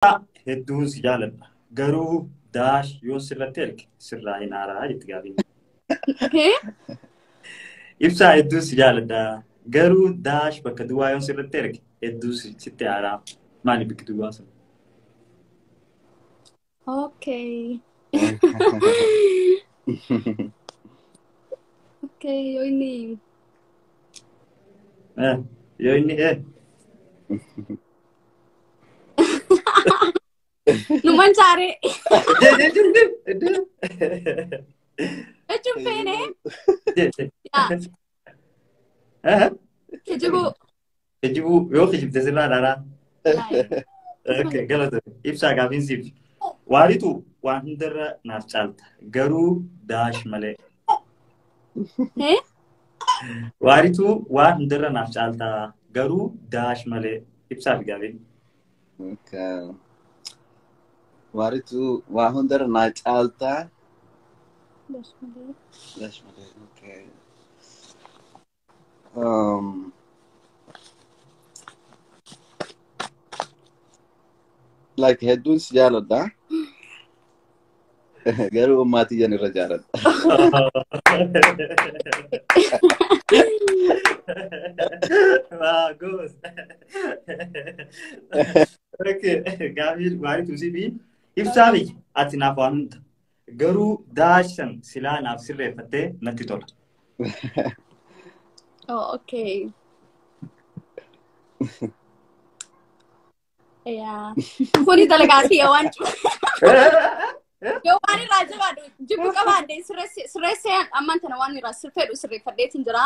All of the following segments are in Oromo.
Hedduun si jaaladha. Garuu daash yoon sirratti erge sirraa hin aaraa jetti gaafiin. Ibsaa, hedduun si jaaladha. Garuu daash bakka duwwaa yoon sirratti erge hedduu sitti aaraa. Maali bakki duwwaa sun? Okay. Okay, yoo inni Yoo inni Numan caaree. Jechuun feene. Yaa. Kijibuu. Kijibuu, yoo kijibte sirraa dhaaraa. Okay, galata. Ibsaa, gaafiin siif. Waaritu waan hundarra naaf caalta. Garuu daash malee. Waaritu waan hundarra naaf caalta. Garuu daash malee. Ibsaa fi gaafiin. Okay. Waaritu waa hundarra naa caaltaa. Daash malee. Daash malee. Okay. Like, hedduun si jaaladha. Garuu maatii jan irra jaaladha. Waa goos. Okay, gaafiin waaritu si fi ibsaa fi ati naaf waan hunda. Garuu daash san silaa naaf sirreeffattee natti tola. Oh, okay. Yaa. Kuni dalagaa kiyya waan yoo waan irraa jabaadhu jibbu qabaadhe sirreessee ammaan tana waan irraa fedhu sirreeffadheetiin jira.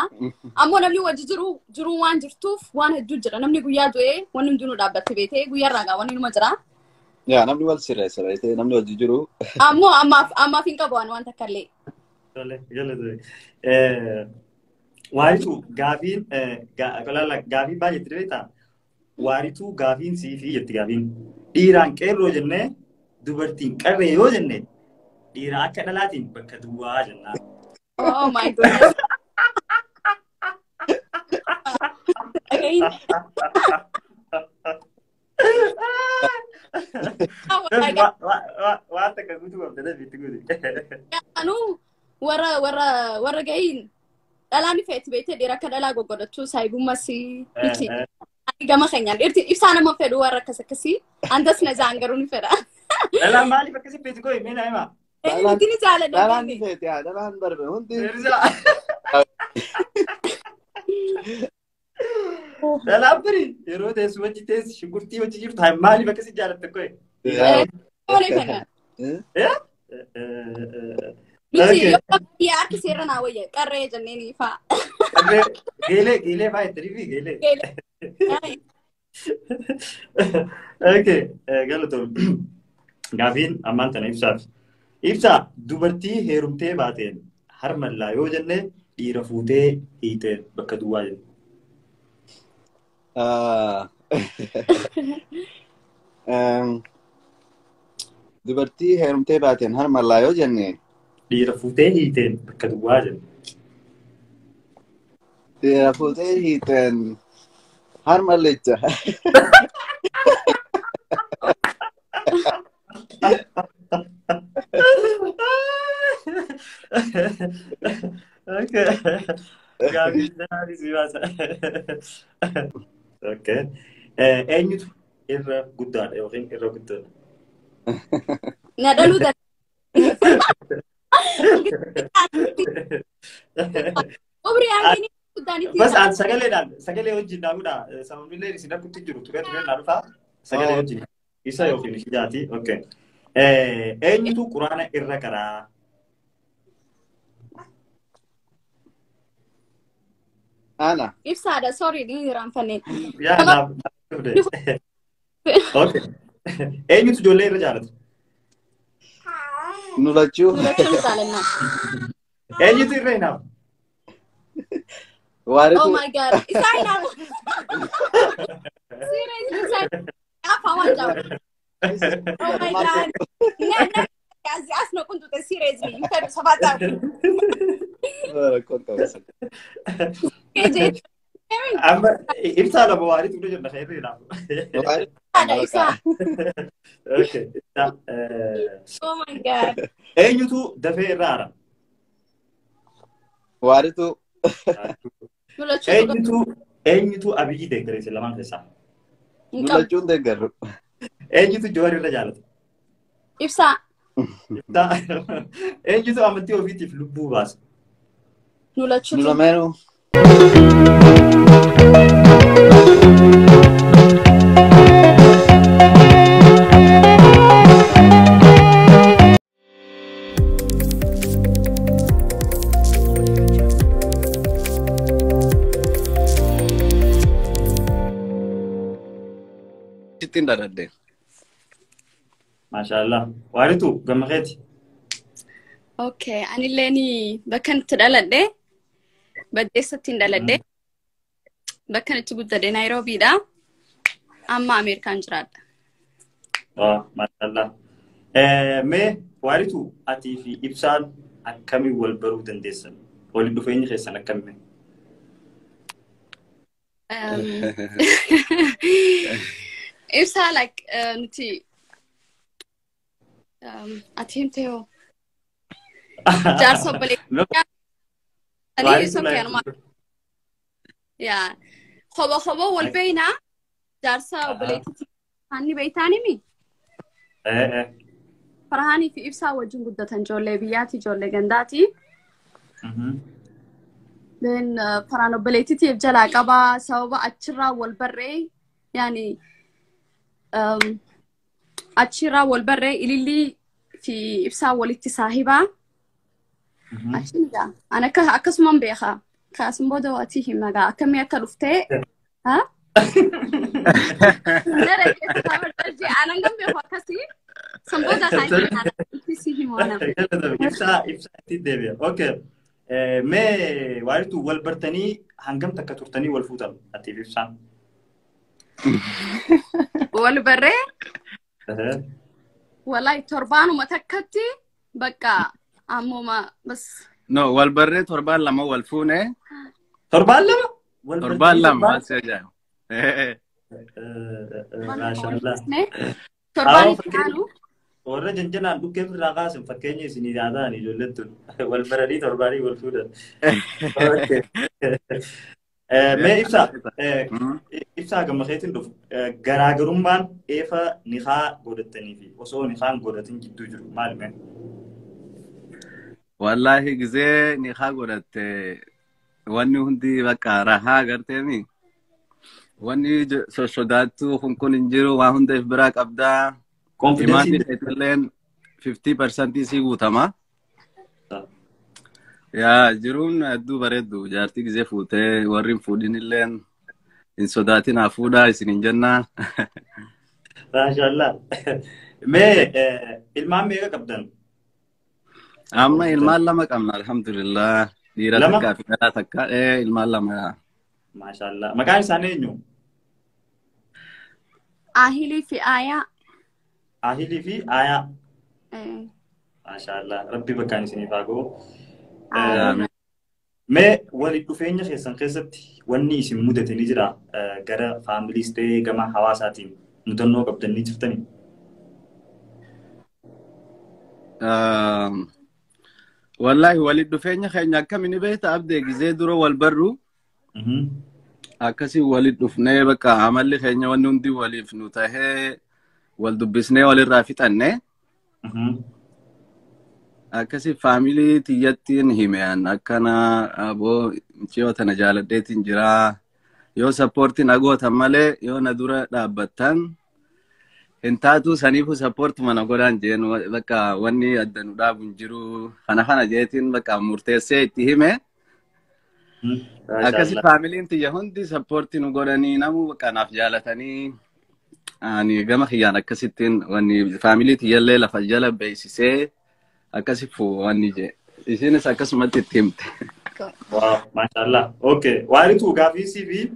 Ammoo namni wajji jiru jiruu waan jirtuuf waan hedduu jira. Namni guyyaa du'ee wanni hundinuu dhaabbatte beetee guyyaa irraa gaa wanni numa jira. Yaa, namni wal sirreessa beektee, namni wajji jiru. Ammoo ammaaf hin qabu waan takka illee. Tole, galatoomi. Waaritu gaafiin gaafiin baay'eetti beektaa? Waarituu, gaafiin siifii jetti gaafiin. Dhiiraan qeerroo jennee dubartiin qarree yoo jenne dhiira akka dhalaatiin bakka duwwaa jennaan. Oh my goodness. Again. Oh my God. Waan takka guutuu qabda, itti guuti. Anuu warra gahiin dhalaan feeti beektee, dhiira akka dhalaa goggodhachuu saayibummas miti. Gama keenyaan dhiirti ibsaa nama fedhu warra akkas akkasii andas na jaan garuu ni fedha. Dhalaan maaliif akkasii feeti koo mee naa himaa? Nuti ni jaaladha. Dhalaan ni feeti haa, dhalaan barbe hundi. Dhalaan biri yeroo teessu wajji teessi shunkurtii wajji jirtu haa, maaliif akkasii jaalatte koo? Malee fedha. Nuti yoo biyya harki seera naa wayya qarree jenneen faa. Geelee geelee faa itti rifi geelee. Okay, galatoom. Gaafiin ammaan tana ibsaaf. Ibsaa, dubartii heerumtee baateen harmallaa yoo jenne dhiira fuutee hiiteen bakka duwwaa jenne. Dubartii heerumtee baateen harmallaa yoo jenne dhiira fuutee hiiteen bakka duwwaa jenne. Dhiira fuutee hiiteen harmallicha. Okay. Gaafiin gaarii si baasa. Okay. Eenyutu irra guddaadha yookiin irra guddaadha? Na dhaluu danda'a. Umrii hangini guddaan itti. Bas an sagaleedhaan sagalee wajjin naa godhaa. Sababni isin rakkutti jiru ture ture naa dhufaa. Sagalee wajjin isa yookiin ishee jaati. Okay. Eenyutu quraana irra karaa? Ana. Ibsaadha, sorry, ni irraanfanne. Yaa, naaf dhufte. Okay. Eenyutu ijoollee irra jaalata? Nu lachuu. Nu lachuu jaalannaa. Eenyutu irra hinaafu? Waaritu. Oh my God. Isaa hinaafu. Seriously, isaa hinaafu waan jaalatu. Oh my God. Ne ne as no kuntu te seriously. Hin fedhu sabaa. Rakkoon qabu. Keejee. Amma ibsaa lama waaritu dha jenna khayrii laafu. Ibsaa. Okay. Oh my God. Eenyutu dafee irraa ara? Waaritu. Eenyutu Abiyyi deeggare isin lamaan keessaa? Lulachuun deeggarru. Eenyutu Jawaar irra jaalata? Ibsaa. Ibsaa. Eenyutu amantii ofiitiif lubbuu baasa? Lulachuutu. Nu lameenuu. Ittiin dhaladhe. Maashaallah. Waaritu gama keeti. Okay, anilleen bakka itti dhaladhe Baddeessatti hin dhaladhe. Bakka itti guddadhe Naayiroobiidha. Amma Ameerikaan jiraadha. Maashaallah. Mee waaritu atii fi ibsaan akkamiin wal baruu dandeessan? Waliin dhufeenyi keessan akkamii? Ibsaa like nuti ati himte hoo? Jaarsa obboleettii. Yaa kobo kobo wal beeynaa jaarsa obboleettii hanni beeytaanimi? Farhaanii fi ibsaa wajjin guddatan ijoollee biyyaati ijoollee gandaati. Then farhaan obboleettitiif jalaa qabaa sababa achirraa wal barree yaani achirraa wal barree ilillii fi ibsaa walitti saahibaa. Achiin gaa ani akkasuman beekaa kaasun booda waatii hima gaa akkamii akka dhuftee haa? Anan gan beeku akkasii san booda kaan si himu anam. Ibsaa ibsaa itti deebi'a. Okay. Mee waaritu wal bartanii hangam takka turtanii wal fuutan atiif ibsaan? Wal barree? Wallahi torbaanuma takkatti bakka ammuma bas. No, wal barree torbaan lama wal fuune. Torbaan lama? Torbaan lama si ajaa'ibu. Maashaallah. Torbaan itti aanu. Warra janjanaan dhukkee ofirraa kaasan fakkeenya isinii yaadaan ijoolleen tun wal baranii torbaanii wal fuudhan. Mee ibsaa ibsaa gama keetiin dhufu garaagarummaan eefa nikaa godhatanii fi osoo nikaan godhatin gidduu jiru maali mee? Wallaahi gizee nikaa godhatte wanni hundi bakka rahaa agarteemi. Wanni sossodaattu kun kun hin jiru waan hunda if biraa qabdaa. Konfidensiin keetilleen 50% sii guutama. Yaa jiruun hedduu bareeddu jaartii gizee fuutee warri hin fuudhin illeen hin sodaatin haa fuudhaa isin hin jennaa. Maashaallah. Mee ilmaan meeqa qabdan? Amma ilmaan lama qabna alhamdulillah. Dhiira takkaa fi dhalaa takka ilmaan lama. Maashaallah. Maqaan isaanii eenyu? Ahilii fi Aayaa. Ahilii fi Aayaa. Maashaallah. Rabbi bakkaan isiniif haa ga'u. Mee walitti dhufeenya keessan keessatti wanni isin mudate ni jira gara faamiliis ta'ee gama hawaasaatiin mudannoo qabdan ni jirtanii? Wallaahi walitti dhufeenya keenya akkamiin beekta abdee gizee dura wal barru akkasii walitti dhufnee bakka amalli keenya wanni hundi waliif nu tahee wal dubbisnee walirraa fixanne. Akkasii faamilii tiyyattiin himeen akkana aboo mucayyoo tana jaaladheetiin jira. Yoo sappoortiin agootan malee yoo na dura dhaabbattan hin taatu saniifuu sappoortuma na godhaan jeen bakka wanni adda nu dhaabu hin jiru. Kana kana jeetiin bakka murteessee itti hime. Akkasii faamiliin tiyya hundi sappoortii nu godhanii namuu bakka naaf jaalatanii ani gama kiyyaan akkasittiin wanni faamilii tiyyallee lafa jala beeksisee akkasi wanni jee isinis akkasumatti itti himte. Waaw, maashaallah. Okay, waarituu gaaffiisii fi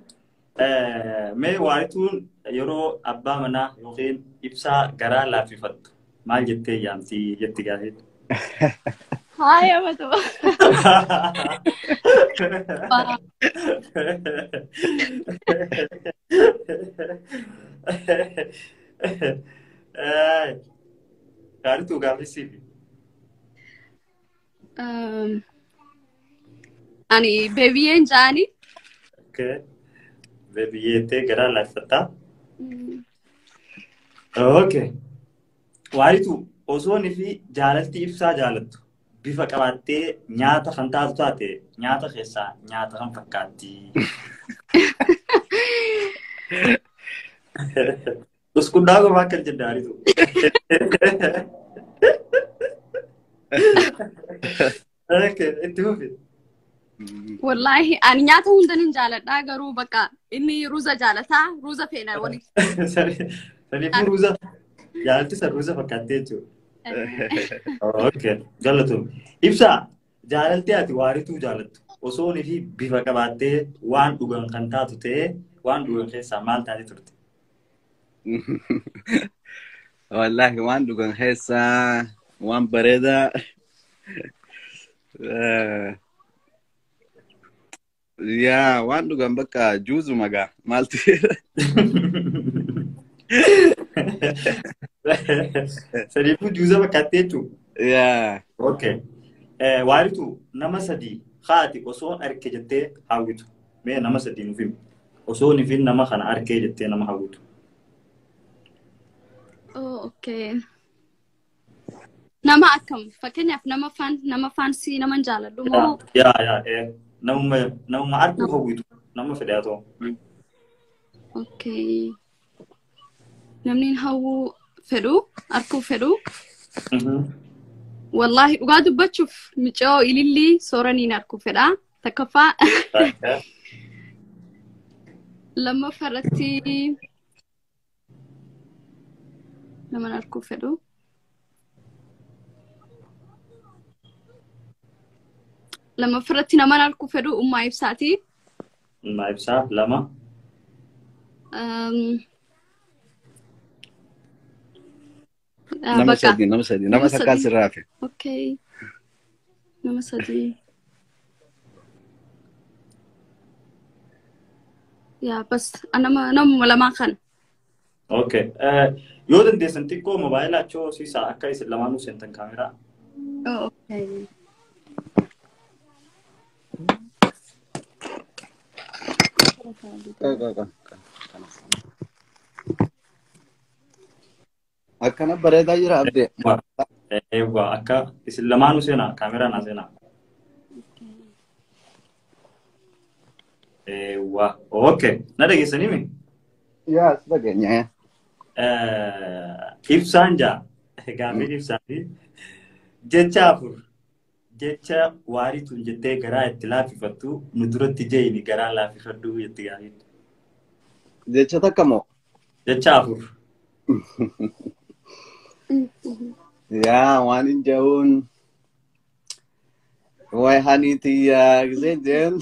mee waarituun yeroo abbaa manaa yookiin ibsaa garaa laaffifattu maal jettee yaamti jetti gaaffiin? Haaya matu. Gaaritu gaafisiif. Ani beebiyyeen jaani. Okay. Beebiyyeettee garaa laaffattaa. Okay. Waaritu osoon fi jaalalti ibsaa jaalattu bifa qabaattee nyaata kan taatu taate nyaata keessaa nyaata kan fakkaatti. Uskundaa qofa akka jedhe waaritu. Okay, itti fufi. Wallaahi ani nyaata hundan hin jaaladhaa garuu bakka inni ruuza jaalataa ruuza feena waliin. Saniifuu ruuza jaalalti san ruuza fakkaattee jechuudha. Okay, galatoom. Ibsaa jaalalti ati waarituu jaalattu osoo fi bifa qabaattee waan dhugan kan taatu ta'ee waan dhugan keessaa maal taate turte? Wallaahi waan dhugan keessaa waan bareedaa. Yaa waan dhugan bakka juuzuma gaa maaltu Saniifuu juuza fakkaattee jechuudha. Yaa. Okay. Waaritu nama sadii haati osoo arke jettee hawwitu. Mee nama sadii nuuf himi. Osoo nifin nama kana arkee jettee nama hawwitu. Oh, okay. Nama akkam fakkeenyaaf nama fan nama faansii nama jaaladhu moo? Yaa yaa namuma namuma arguu hawwitu nama fedhe haa ta'u. Okay. Namni hawwuu fedhu arguu fedhu. Wallaahi dhugaa dubbachuuf micoo ilillii sooraniin arguu fedha. Takkaffaa. Lammaffaa irratti nama arguu fedhu. Lammaffaa irratti nama arguu fedhu ummaa ibsaati. Ummaa ibsaa lama. Nama sadii nama sadii nama takkaa sirraa hafe. Okay. Nama sadii. Yaa bas nama namuma lamaan kana. Okay. Yoo dandeessan xiqqoo moobaayila achoo siisaa akka isin lamaanuu seentan kaameraa. Oh, okay. Akkana bareedaa jira abdee. Eewwa akka isin lamaanuu seenaa kaameraan haa seenaa. Eewwa okay na dhageessanii mi? Yaa si dhageenya. Ibsaan jaa gaaffii ibsaati jecha afur jecha waarituun jettee garaa itti laaffifattu nu duratti jeeni garaa laaffifadhu jetti gaaffiin. Jecha takka moo? Jecha afur. Yaa waan hin ja'uun waay haniitiyyaa gisee jeen.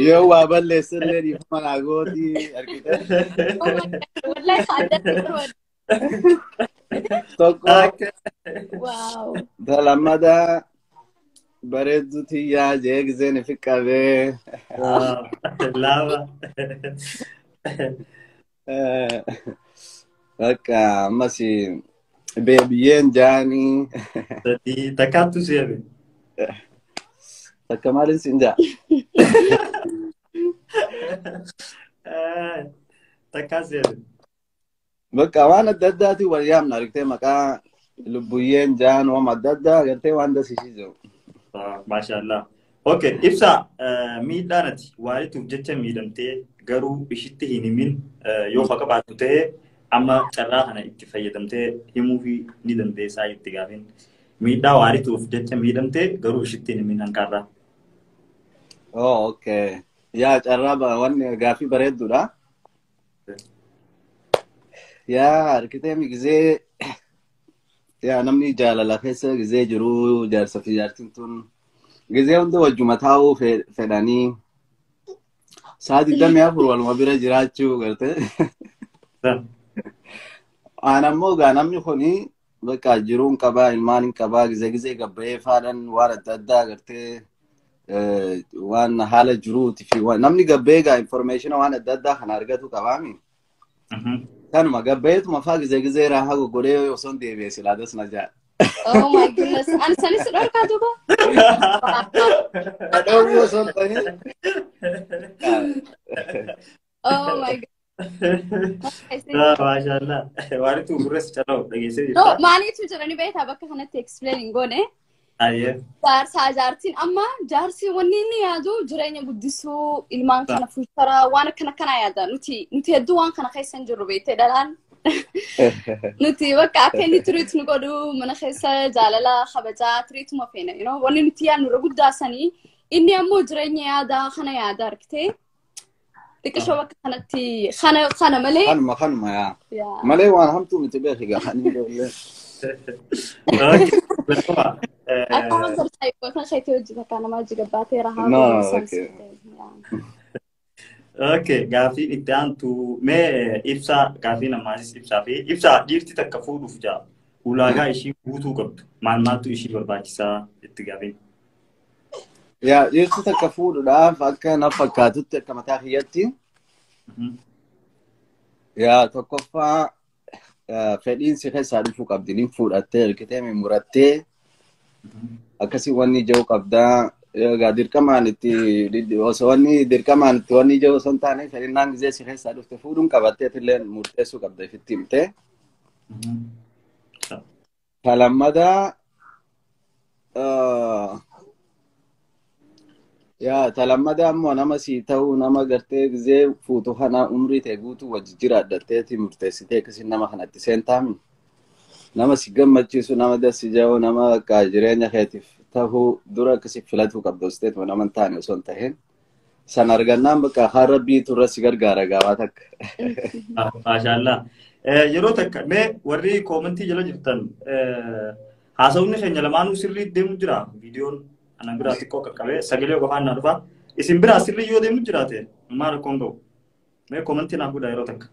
Yoo waa balleessillee dhiifama naa gooti argite. Wallaahi addatti barbaadu. Tokko Wow. lammadaa bareedduu tiyyaa jee giseen ifi qabee. Lama. Bakka ammas beebiyyeen jaanii. Sadii takkaattu si hafe. Takka maalin siin jaa? Takkaa si hafe. Bakka waan adda addaatiin wal yaamna argitee maqaa lubbuyyeen jaan waan adda addaa gartee waan dasisiisu. Maashaallah. Okay, ibsaa miidhaan ati waarituuf jecha miidhamtee garuu ishitti hin himin yoo faqa baattu ta'e amma carraa kana itti fayyadamtee himuufii ni dandeessaa itti gaafin. Miidhaa waarituuf jecha miidhamtee garuu ishitti hin himin hanqarraa. Oh, okay. Yaa carraa wanni gaaffii bareedduudha. Yaa argitee gisee yaa namni jaalala keessa gisee jiru jaarsa fi jaartiin tun gisee hunda wajjuma taa'uu fedhanii sa'a 24 waluma bira jiraachuu gartee. Aan ammoo gaa namni kuni bakka jiruun qabaa, ilmaan hin qabaa, gizee gizee gabbayee faadhan waan adda addaa agartee waan haala jiruuti fi namni gabbayee gaa information waan adda addaa kana argatu qabaami. Kanuma gabbayeetuma faa gizee gizee raahaa goggodhee osoo hin deebi'e silaatas na jaa. Oh my goodness. Ani sanis dhorkaa duuba. Dhadhoowwuu osoo hin ta'in. Oh my god. Maashaallah. Waaritu gurras caloo dhageessee No, jirta. maaliitu jirani beektaa bakka kanatti explain hin goone. Ayyee. Jaarsaa jaartiin amma jaarsi wanni inni yaadu jireenya guddisuu, ilmaan kana fuuldura waan akkana kanaa yaada. Nuti hedduu waan kana keessa hin jirru beektee dhalaan. Nuti bakka akka inni turiitu nu godhu mana keessa jaalala kabajaa turiituma feena. You know, wanni nuti yaadnu irra guddaasanii inni ammoo jireenya yaadaa kana yaada argitee. Xiqqishoo bakka kanatti kana malee. Kanuma yaa. Yaa. Malee waan hamtuu miti beeki gaa. Ani ijoollee. Okay. Beekama. Akka waan sarsaa kan keetii hojii bakka namaa jigabbaatee rahaa No, godhu okay. Okay, gaafiin itti aantu mee ibsaa gaafii namaasis ibsaa fi ibsaa dhiirti takka fuudhuuf jaa ulaagaa ishii guutuu qabdu maal maaltu ishii barbaachisaa itti gaafiin. Yaa, dhiirti takka fuudhuudhaaf akka na fakkaatutti akka mataa kiyyatti. Yaa, tokkoffaa fedhiin si keessaa dhufuu qabdi. Ni fuudhattee hirkitee murattee akkasii wanni ija'uu qabdaa. Egaa dirqamaan itti osoo wanni dirqamaan itti wanni ija'u osoo hin taane fedhinnaan gizee si keessaa dhufte fuudhuun qabattee illee murteessuu qabda ifitti himtee. Ta lammadaa yaa, ta lammadaa ammoo nama sii ta'uu, nama gartee gizee fuutu kana umrii ta'e guutuu wajji jiraadhatteeti murteessitee akkasiin nama kanatti seentaami. Nama si gammachiisu, nama dasi ja'u, nama akka jireenya keetiif ta'uu dura akkasii filatuu qabda osoo nama hin taane osoo hin tahin. San argannaan bakka haan rabbiitu irra si gargaara gaabaa takka. Maashaallah. Yeroo takka mee warri koomentii jala jirtan, haasawni keenya lamaanuu sirrii deemu jira. Viidiyoon ana biraa xiqqoo qaqqabee sagalee qofaan naa dhufa. Isin biraa sirrii yoo deemu jiraate maal rakkoon ga'u? Mee koomentii naaf godhaa yeroo takka.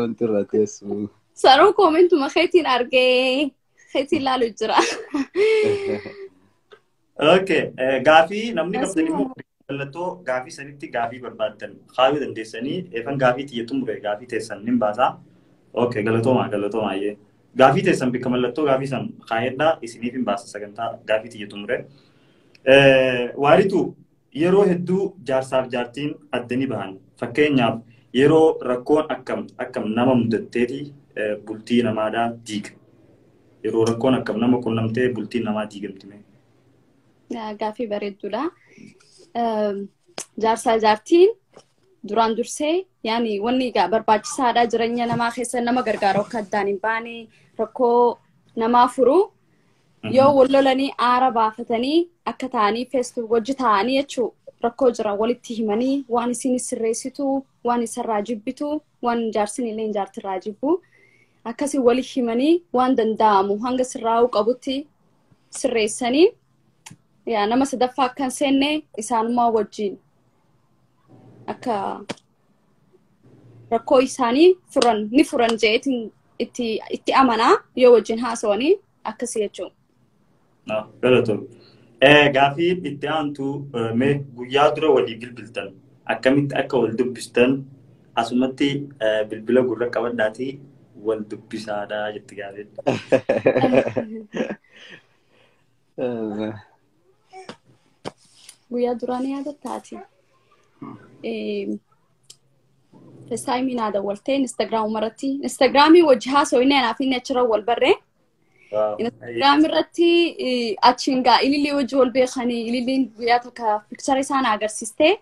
Wanti irra teessu. Saroo koomentuma keetiin argee keetiin ilaalu jira. Okay, gaafii namni qabdan immoo mallattoo gaafii sanitti gaafii barbaaddan kaayuu dandeessanii eefan gaafii xiyya xumure gaafii teessan nin baasaa. Okay, galatoomaa galatoomaa iyyee. Gaafii teessan bikka mallattoo gaafii san kaayedhaa isiniif hin baasa sagantaa gaafii xiyya xumure. Waaritu yeroo hedduu jaarsaaf jaartiin addani bahan. Fakkeenyaaf yeroo rakkoon akkam akkam nama mudatteeti bultii namaadhaa diiga. Yeroo rakkoon akkam nama qunnamtee bultiin namaa diigamti mee? Gaafii bareedduudha. Jaarsaa jaartiin duraan dursee yaani wanni egaa barbaachisaadha jireenya namaa keessa nama gargaaru akka addaan hin baane rakkoo namaa furu yoo wal lolanii aara baafatanii akka ta'anii feestuu wajji ta'anii jechuu rakkoo jira walitti himanii waan isin sirreessitu, waan isarraa jibbitu, waan jaarsin illee jaartirraa jibbu akkasii wali himanii waan danda'amu hanga sirraa'uu qabutti sirreessanii yaa nama sadaffaa akka hin seenne isaanumaa wajjin akka rakkoo isaanii furan ni furan jeetiin itti amanaa yoo wajjin haasawanii akkasii jechuudha. Galatoomi. Gaafii itti aantu mee guyyaa dura walii bilbiltan akkamitti akka wal dubbistan asumatti bilbila gurra qabadhaatii wal dubbisaadhaa jetti gaafiin. Guyyaa duraa ni yaadattaati. FaceTime naa dawwaltee Instagram irratti Instagramii wajji haasawinee anaaf inni achirra wal barree. Instagram irratti achiin gaa ilillee wajji wal beekanii ililleen guyyaa tokko picture isaa na agarsiistee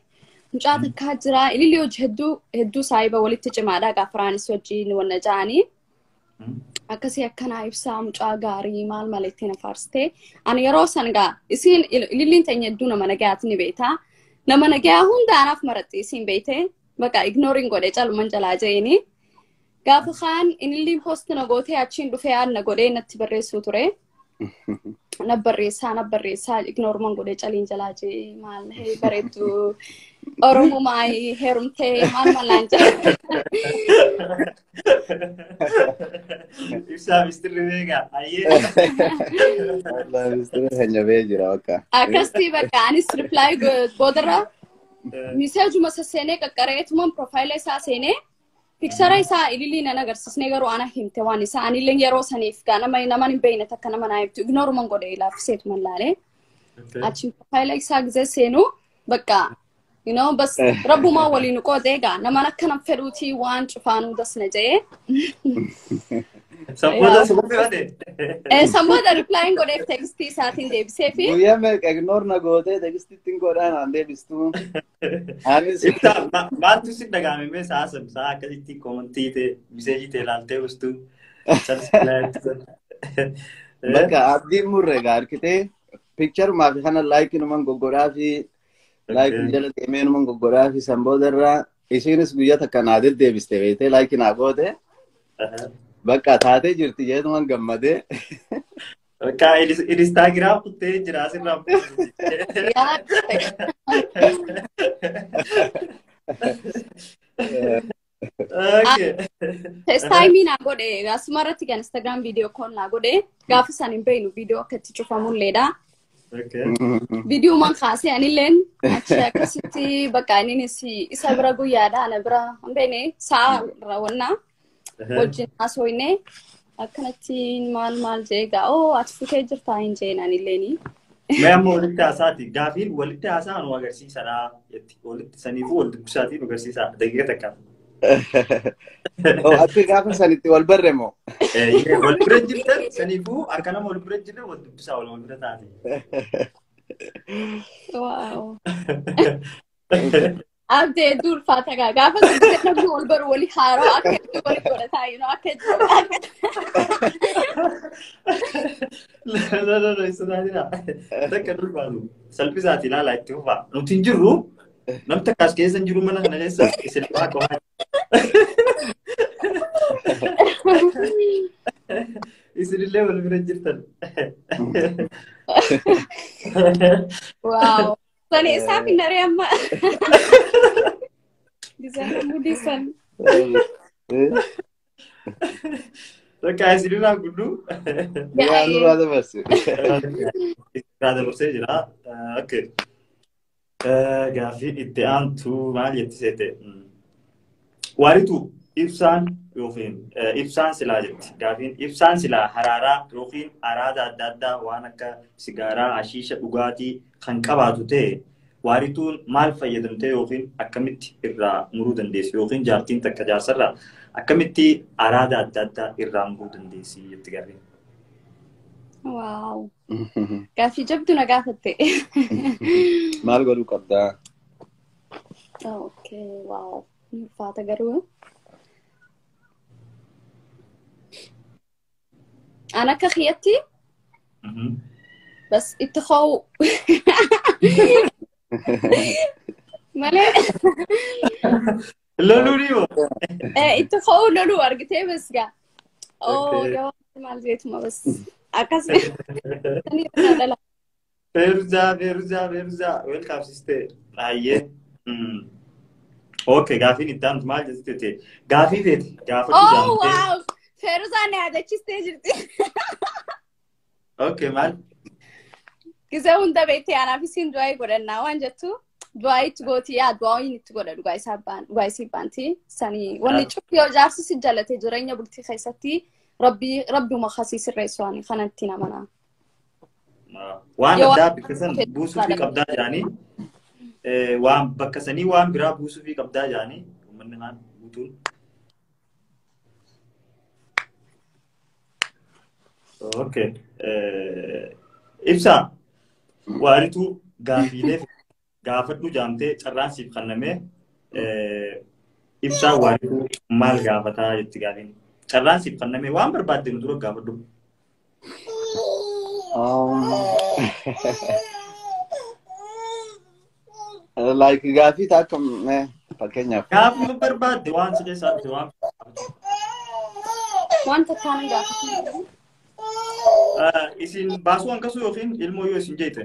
mucaa takkaa jira ilillee wajji hedduu hedduu saayiba walitti cimaadha gaafraanis wajjiin wanna ja'anii. Akkasii akkanaa ibsaa mucaa gaarii maal maal ittiin afaarsitee ani yeroo san gaa isiin ililliin teenya hedduu nama nagayaati ni beektaa. Nama nagayaa hunda anaaf maratti isiin beektee bakka ignoring godhee caluman jalaa jeeni. Gaafa kaan ililliin post na gootee achiin dhufee aan na godhee natti barreessuu ture. Na barreessaa na barreessaa ignoruman godhee caliin jalaa jee maal hee bareeddu. Oromumaa heerumtee maal malaan jedhe. Ibsaa mistirri beekaa. Ayyee. Mistirri keenya bee jira bakka. Akkasitti bakka anis reply boodarra miseejuma saseenee qaqqareetumaan profaayila isaa seenee piksara isaa ililii nan agarsiisnee garuu ana himte waan isaa anillee yeroo saniif gaa nama naman hin beekne takka nama naa himtu ignoruman godhe laafiseetuman laalee. Achiin profaayila isaa gizee seenuu bakka you know bas rabbumaa waliin qoodee gaa naman akkanan fedhuutii waan cufaanuu dasna jedhee. Sammoota suphee bade. Sammoota replyin godheef tekstii isaatiin deebisee fi. Guyyaa meeqa ignore na gootee tekstittiin godhaan aan deebistuu. Anis. Ibsaa maaltu si dhagahame mee sa'a san sa'a akkasitti koomantii ta'e miseejii ta'e ilaaltee ustuu. Bakka abdiin murre gaa harkitee pikcharumaa fi kana laayikinuman goggodhaa fi laayikin jala deemee numan goggodhaa fi san boodarraa isiinis guyyaa takka naa deddeebiste beektee laayikii naa goote. Bakka taatee jirti jeetuman gammadee. Bakka Instaagiraam kuttee jira asirraa. Yaa. Okay. FaceTime naa godhe asuma irratti kan Instagram video call naa godhe gaafa isaan hin beeknu video akka itti cufamulleedha. Okay. Viidiyooman kaasee anilleen achi akkasitti bakka innis isa bira guyyaadha ana bira hin beekne sa'a raawwannaa wajjin haasofne akkanatti maal maal jee gaa oo ati futee jirtaa hin jeen anilleeni. Mee amma walitti haasaati. Gaafiin walitti haasaa nu agarsiisadha jetti. Walitti saniifuu wal dubbisaatii nu agarsiisa. Daqiiqa takka. Oh, ati gaafa sanitti wal barre moo? Wal bira jirtan saniifuu harka nama wal bira jirre wal dubbisaa wal bira taate. Waaw. Abdee hedduu ulfaata gaa gaafa dubbisee namni wal baru walii haaroo akka hedduu walii godhataa you know akka hedduu. No, no, no, isa taatidha. Takka ulfaatu. Salphisaati ilaala itti fufaa. Nuti hin jirru namni takka as keessa hin jiru mana kana keessa isin waa qofaa. Isinillee wal bira jirtan. Waaw. Sani isaaf hin daree amma. Design mudisan. Takka isinirraa gudduu. Yaa nurraa dabarse. Irraa dabarsee jira. Okay. Gaaffii itti aantu maal jetti seete? Waaritu ibsaan yookiin ibsaan silaa jetti. Gaafiin ibsaan silaa haraaraa yookiin araada adda addaa waan akka sigaaraa, ashiisha, dhugaatii kan qabaatu ta'e waarituun maal fayyadamtee yookiin akkamitti irraa muruu dandeessi yookiin jaartiin takka jaarsarraa akkamitti araada adda addaa irraa muruu dandeessi jetti gaafiin. Waaw. Gaaffii jabdu na gaafatte. Maal godhuu qabdaa? Okay, waaw. Ni ulfaata garuu. An akka kiyyatti bas itti ho'u malee. Loluu ni moo? Itti ho'u loluu argitee bas gaa. Oo yoo maal jeetuma bas akkas dhala. Feeruzaa, Feeruzaa, Feeruzaa, welcome sister. Ayyee. Okay, gaafiin itti aantu maal jettee gaafii feeti gaafadhu Oh jaamtee. Wow! Feeruzaan na yaadachistee jirti. Okay, maal? Gisee hunda beektee anaaf isiin du'aa godhannaa waan jettu du'aa itti gooti yaa du'aa itti godha dhugaa isaa baan dhugaa isii baanti sanii wanni cufti yoo jaarsi si jalate jireenya bultii keessatti rabbii rabbuma kasii sirreessu ani kanatti namana. Waan Yoo addaa bakka san buusuufii qabdaa jedhanii waan bakka sanii waan biraa buusuufii qabdaa jedhanii uummanni kaan guutuun. Okay. Ibsaa waaritu gaafiilee gaafadhu jaamtee carraan siif kennamee ibsaa waaritu maal gaafataa jetti gaafiin. Carraan siif kennamee waan barbaadde nu dura gaafadhu. Like gaafii ta'a akkam fakkeenyaaf. Gaafuma barbaadde waan si keessaa dhufe waan Wanta akkaan gaafatu. Isin baasuu hanqasuu yookiin ilmoo yoo isin jeete.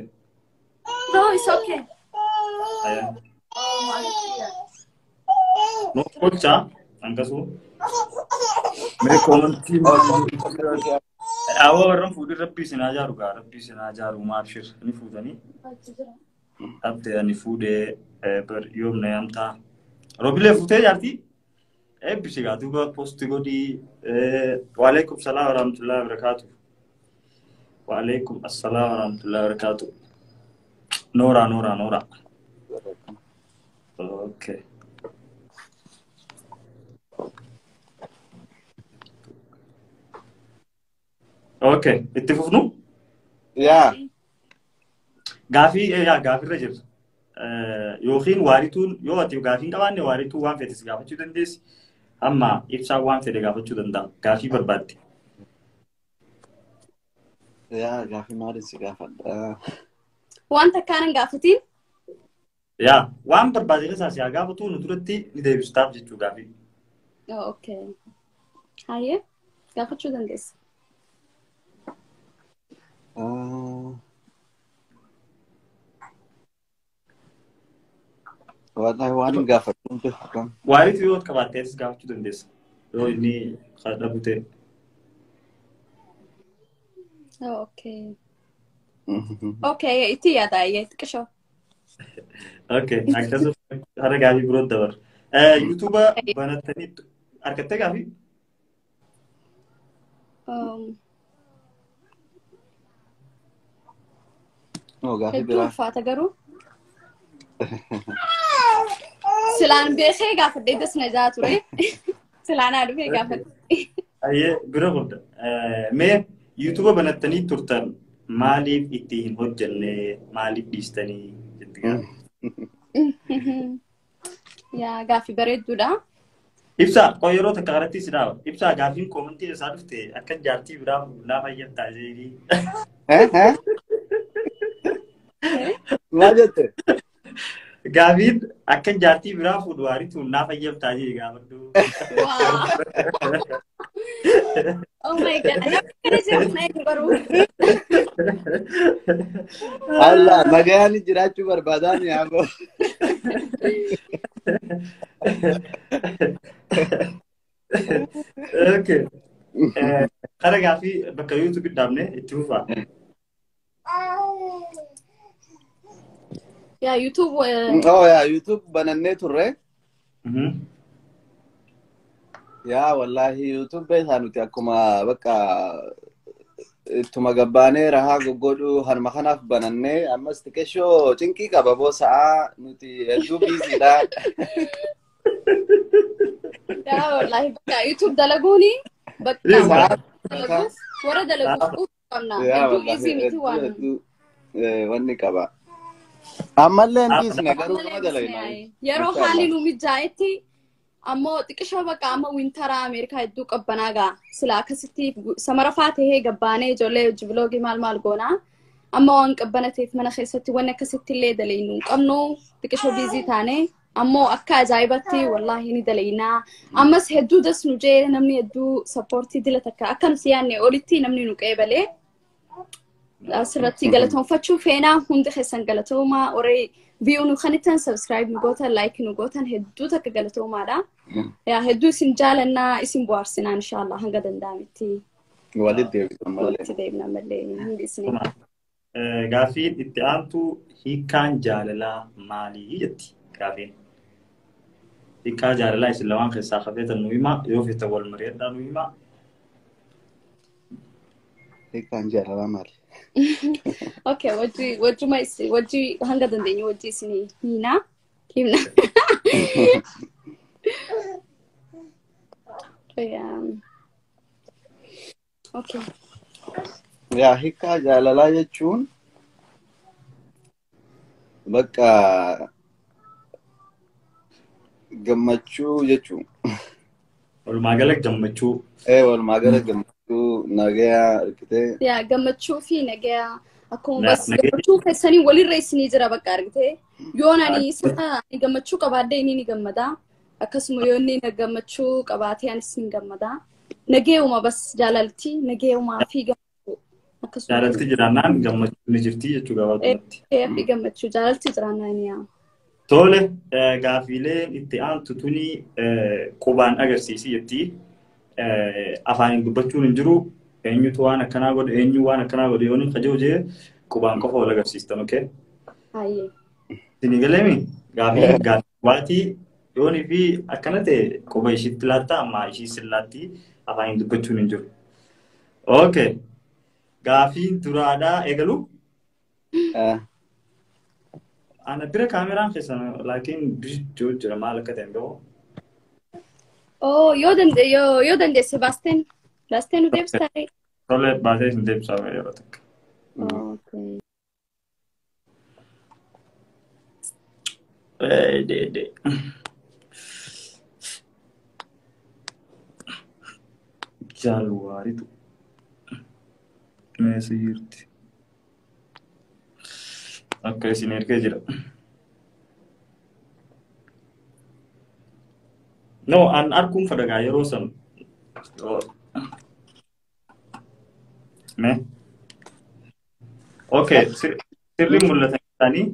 No, it's okay. Ayaa. No kolcha ankasu. Mee koomantii maal Awwa warran fuudhin rabbii isin haa jaaru gaa rabbii isin haa jaaru maabshir ni fuutanii. Abde ani fuudhee bar yoom na yaamtaa. Robilee fuutee jaartii? Eebbisi gaa duuba poosti godhii. Waalaikum salaam warahmatullahi wabarakatuh. Waalaikum assalaam warahmatullahi wabarakatuh. Noora noora noora. Okay. Okay, itti fufnu? Yaa. Gaafii yaa gaafirra jirra. Yookiin waarituun yoo ati gaafii hin qabaanne waarituu waan feetes gaafachuu dandeessi. Amma ibsaan waan fedhe gaafachuu danda'a. Gaafii barbaadde. Yaa gaafii maaliin si gaafadha? Wanta akkaan hin gaafatiin? Yaa waan barbaade keessaa si haa gaafatu nu duratti ni deebistaaf jechuu gaafii. Okay. Hayyee gaafachuu dandeessa. Wallahi waan hin gaafadhu. Waaritu yoo qabaattees gaafachuu dandeessa. Yoo inni dhabu ta'e. Okay. Okay, itti yaada xiqqishoo. Okay, akkasuma hara gaafii biroo dabarra. Yuutuuba banattanii argattee gaafii? Hedduu ulfaata garuu. Silaan beekee gaafadhee dasna jaa ture. Silaan haa dhufee gaafadhe. Ayyee bira gudda. Mee yuutuuba banattanii turtan maaliif itti hin hojjenne maaliif dhiistanii jetti gaafa? Yaa gaaffii bareedduudha. Ibsaa qoo yeroo takka kanatti si dhaaba. Ibsaa gaaffiin koomantii isaa dhufte akka jaartii biraa naa fayyadtaa jedhii. Maal jette? Gaafiin akka jaartii biraa fuudhu waaritu naa fayyadtaa jedhi gaafadhu. Oh my God. Namni kana jiru na hin garuu. Allah nagaan jiraachuu barbaadaan yaaboo. Okay. Kara gaafii bakka YouTube dhaabne itti fufaa. Yaa YouTube. Oh yaa YouTube banannee turre. Yaa wallahi YouTube beekaa nuti akkuma bakka ittuma gabbaanee rahaa goggodhu hanuma kanaaf banannee ammas xiqqeeshoo cinqii qaba boo sa'aa nuti hedduu biiziidha. Yaa wallahi bakka YouTube dalaguuni bakka dalaguuf warra dalaguuf qabna hedduu biizii miti waan. Wanni qaba. Ammallee hin dhiisne garuu nama dalagna. Yeroo haalli nu mijaa'etti ammoo xiqqishoo bakka amma wintaraa Ameerikaa hedduu qabbanaa gaa sila akkasitti samara faa tahee gabbaanee ijoollee hojii biloogii maal maal goonaa amma waan qabbana ta'eef mana keessatti wanni akkasitti illee dalaynu hin qabnu xiqqishoo biizii taane ammoo akka ajaa'ibatti wallaahi ni dalaynaa ammas hedduu das nu jee namni hedduu sappoortii dila takka akka nuti yaadne olitti namni nu qeebalee asirratti galatoonfachuu feenaa hundi keessan galatoomaa warri view nu kanitan subscribe nu gootan like nu gootan hedduu takka galatoomaadha. Yaa hedduu isin jaalannaa isin bohaarsinaa inshallah hanga danda'ametti. Walitti deebina malee. Walitti deebina malee hundi isin. Gaaffiin itti aantu hiikkaan jaalalaa maalii jetti gaaffiin. Hiikkaa jaalalaa isin lamaan keessaa hafeetan nu hima yoo feetan wal mari'adhaa nu hima. Hiikkaan jaalalaa maali? Okay, wajji hanga dandeenyu wajji isin hiina himna. Okay. Yaa hiikkaa jaalalaa jechuun bakka gammachuu jechuun. Walumaa gala gammachuu. Walumaa gala gammachuu nagayaa argitee. Yaa gammachuu fi nagayaa akkuma bas gammachuu keessanii walirra isinii jira bakka argitee. Yoon ani isa gammachuu qabaadde inni ni gammada. Akkasuma yoo inni gammachuu qabaatee anis ni gammada. Nagayeuma bas jaalalti nagayeumaa fi gammachuu. Akkasuma. Jaalalti jiraannaan gammachuu ni jirti jechuu gabaabumatti. Fi gammachuu jaalalti jiraannaan yaa. Tole gaafiileen itti aantu tuni qubaan agarsiisi jetti. Afaaniin dubbachuun hin jiru. Eenyutu waan akkanaa godhe, eenyu waan akkanaa godhe yoo inni kajoo jee qubaan qofa wal agarsiistan, okay? Hayyee. Isin galeemi gaafii waatii yoonii fi akkana ta'e quba ishiitti laatta amma ishii sillaatti afaaniin dubbachuun hin jiru. Okay. Gaafiin duraadhaa eegalu. Ana bira kaameraan keessan laakiin bijjuu jira maal akka ta'e hin beeku. Oh, yoo dandeesse baasteen nu deebistaa? Tole baasee isin deebisaa yeroo takka. Okay. Jaalwaaritu meesha jirti. Akka isin ergee jira. No, an arguun fedha yeroo san. Me? Okay, sirri mul'atanii.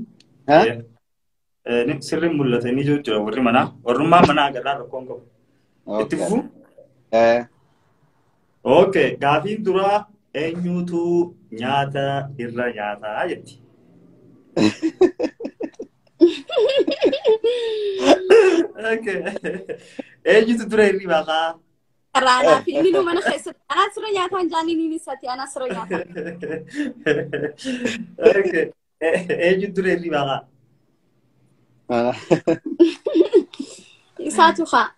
Sirri mul'atanii jiru warri manaa. Warrummaa manaa agarraa rakkoon qabu. Itti fufuu? Okay, gaafiin duraa eenyutu nyaata irra nyaataa jetti. Okay. Eenyutu dura hirribaa kaa? Raanaa fi inni mana keessatti anaa sirra nyaataan jaaniin inni isaati anaa sirra nyaataan. Okay. Eenyutu dura hirribaa kaa? Isaatu kaa.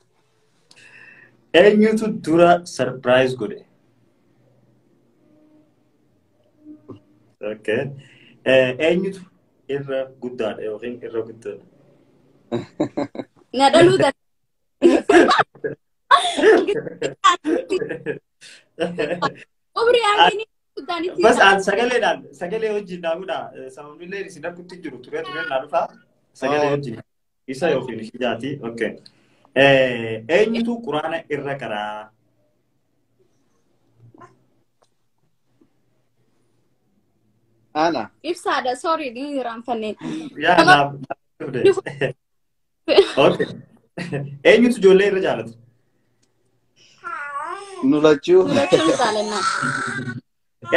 Eenyutu dura surprise godhe? Okay. Eenyutu irra guddaadha yookiin irra guddaadha? Na dhaluu danda'a. Umrii hangini guddaan itti. Bas an sagaleedhaan sagalee wajjin naa godha. Sababni illee isin argutti jiru turee turee naa dhufa. Sagalee wajjin isa yookiin ishii jaati. Okay. Eenyutu quraana irra karaa? Ana. Ibsaadha, sorry, ni irraanfanne. Yaa naaf. Okay. Eenyutu ijoollee irra jaalata? Nu lachuu. Nu lachuu jaalannaa.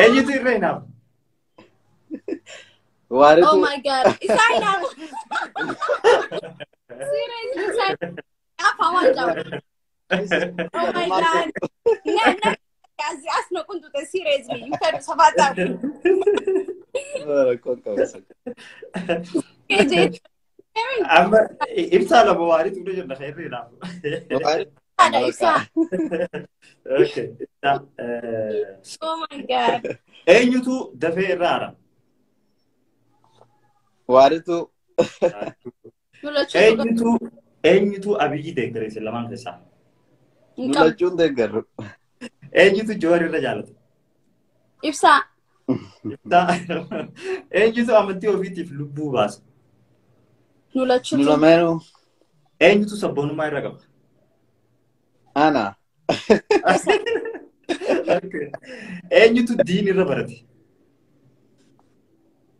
Eenyutu irra hinaafa? Waaritu. Oh my God. Isaa hinaafa. Seriously, isaa hinaafa waan jaalatu. Oh my God. Ne, ne. As no kuntu seriously. You can sabata. Rakkoon qabu. Amma ibsaa lama waaritu hunda jenna irra hinaafa. Ibsaa. Okay. Oh my God. Eenyutu dafee irra aara? Waaritu. Eenyutu Abiyyi deeggara isin lamaan keessaa? Nu lachuun deeggarru. Eenyutu Jowaar irra jaalata? Ibsaa. Ibsaa. Eenyutu amantii ofiitiif lubbuu baasa? Nu lachuutu. Nu lameenuu. Eenyutu sabboonummaa irra qaba? Ana. Eenyutu diin irra barate?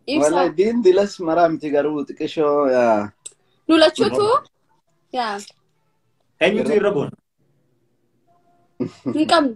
Ibsaa. Wallahi diin dilas maraa miti garuu xiqqishoo yaa. Nu lachuutu. Yaa. Eenyutu irra boona? Hin qabnu.